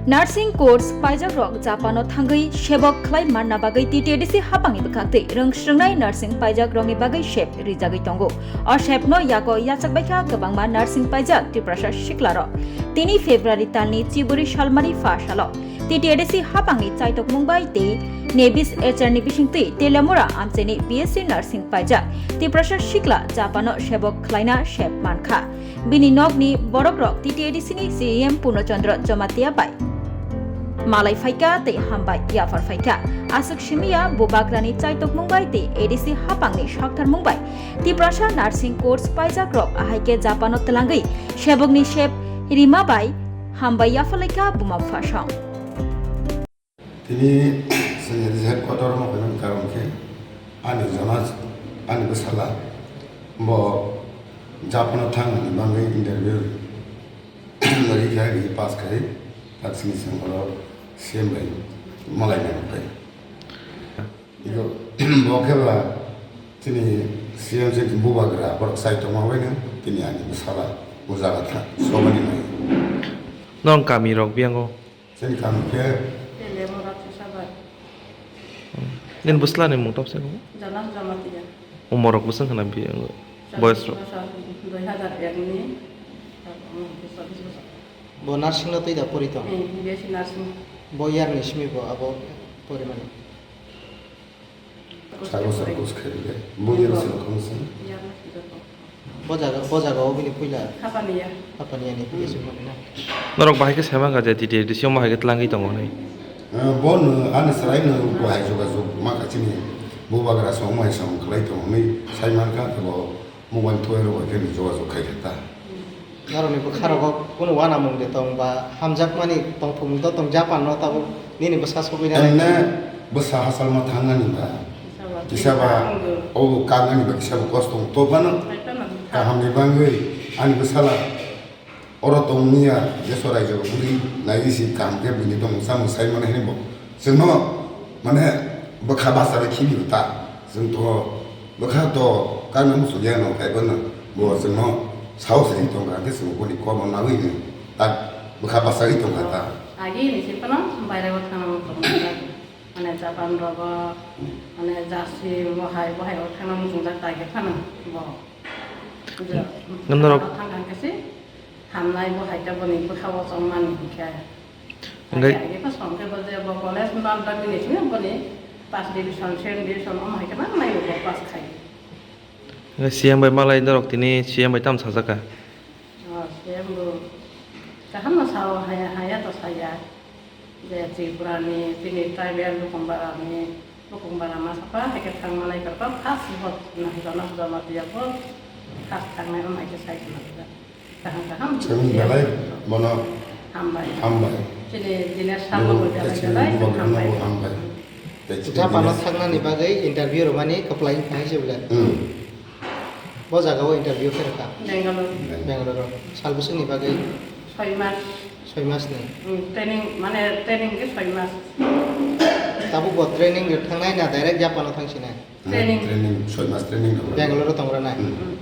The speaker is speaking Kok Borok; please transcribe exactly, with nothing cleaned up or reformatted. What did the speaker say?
Nursing course paijak rok Japan o thangwi sebok khlai manna bagwi T T A D C hapangni bwkhak twi rwng swrwngnai nursing paijak rokni bagwi sep rijagwi tongo. O sep no yago yachakbaikha kwbangma nursing paijak Tiprasa sikla rok. Tini February talni chiburi salmari pha salo T T A D C hapangni chaitokmung bai tei Nevis H R ni bisingtwi Telemura amchaini B S C nursing paijak Tiprasa sikla Japan o sebok khlaina sep mankha. Bini nokni borokrok T T A D C ni C E M Purno Chandra Jamatia bai malai phaikha tei hambai yaphar phaikha. Aswk simiya bubagrani chaitokmung bai tei A D C hapangni saktharmung bai Tiprasa nursing course paijak rok ahaikhe Japan o twlangwi sebokni sep rima bai hambai yapharlaikha buma bupha song. Tini chwng headquarter o phaimanni karon khe ani jona, ani bwsala bo Japan o thangmani bagwi interview rikha, ri pass khai, taksini chwng oro C M bai malai nang phai. Iko bo khe ba chini C M se bubagra borok sai tongma bai no tini ani bwsala o jaga tha sobani nai. Nong kami rok biyango. Chini kami khe Telemura Tisabar. Nini bwsla ni mung topse ko? Janas Jamatia. Umor rok bwswng khna bi, boyos rok? Chobbish bosor, dui hazar ek ni, chobbish bosor. Bo nursing no twi da pori tong? Eh, B S C nursing. Bo year ni simi bo abo pori mani? Sabo sabo kos khairokhe. Bo yero sabo khamu sabo. Bo jaga, bo jaga o bini puila. Hapaniya. Hapaniya ni puila simi na. Norok bahai khe saiman kha je T T A D C o bahai khe tlangwi tongo hinwi. Eh, bo no ani chwrai no bahai jogajog ma kha chini bubagra song mai song khlai tongo hinwi saiman kha, bo mobile thoi rok bai khe jogajog khai kha ta. Norokni bwkha rogo kunu uanamung de tong ba hamjakmani tongthokmung do tong Japan no tabuk nini bwsa sogwi nanai. Emne bwsa hachal ma thangnani ba kisa ba obo kangnani ba kisa bo kosto tong to phano kaham ni bangwi ani bwsala oro tong niya deso raijo bwrwi naiwi si kaham khe buini tongmung samung sai mano hinwi bo chwngno mane bwkha basa bai khibi ta chwng to. Bwkha to kangna muchungya no kaibo no bo chwngno saos ri tongkha, hwnkhe chwng boni kobo naiwi ni tak bwkha bachagwi tongkha ta. Agi ni se phano bairego thangna muchungjak, mane Japan rogo, mane Jashi, bohai, bohai o thangna muchungjak ta khe phano bo. Norok thang khe se hamnai, bohai ta boni bwkha o chongmani hinkhe. Hingke agi, agi pa song khe bo je bo college ma bangni simi boni first division, second division omo hai khe nang nai bo pass khai. Hingke C M bai malai norok tini C M bai tam sajak kha? O, C M bo kaham no sao, haya, haya to saya. Je Tripura ni, tini tribal Bukumbara ni, Bukumbara ma sapa hai khe thang manai khe pa first bo nang jono joma tiya bo first thang nai omo hai khe sai khe nang. Kaham, kaham. Chwng belai bono hambai. Hambai. Chini Dinesh Sharma bo belai belai hambai. Bo hambai. Tei chini Japan o Dinesh thangnani bagwi interview rwmani kwplai wngkha hai se belai. Hmm. Bo jaga o interview khe rwkha. Bangalore. Bangalore o. Sal bwswkni bagwi? Soi mas. Soi mas ni. Hmm, training, mane training khe soi mas. Tabuk bo training rw thangnai na direct Japan o thangsinai? Training. Training, soi mas training rw. Bangalore o tong rwnai? Hmm. Hmm.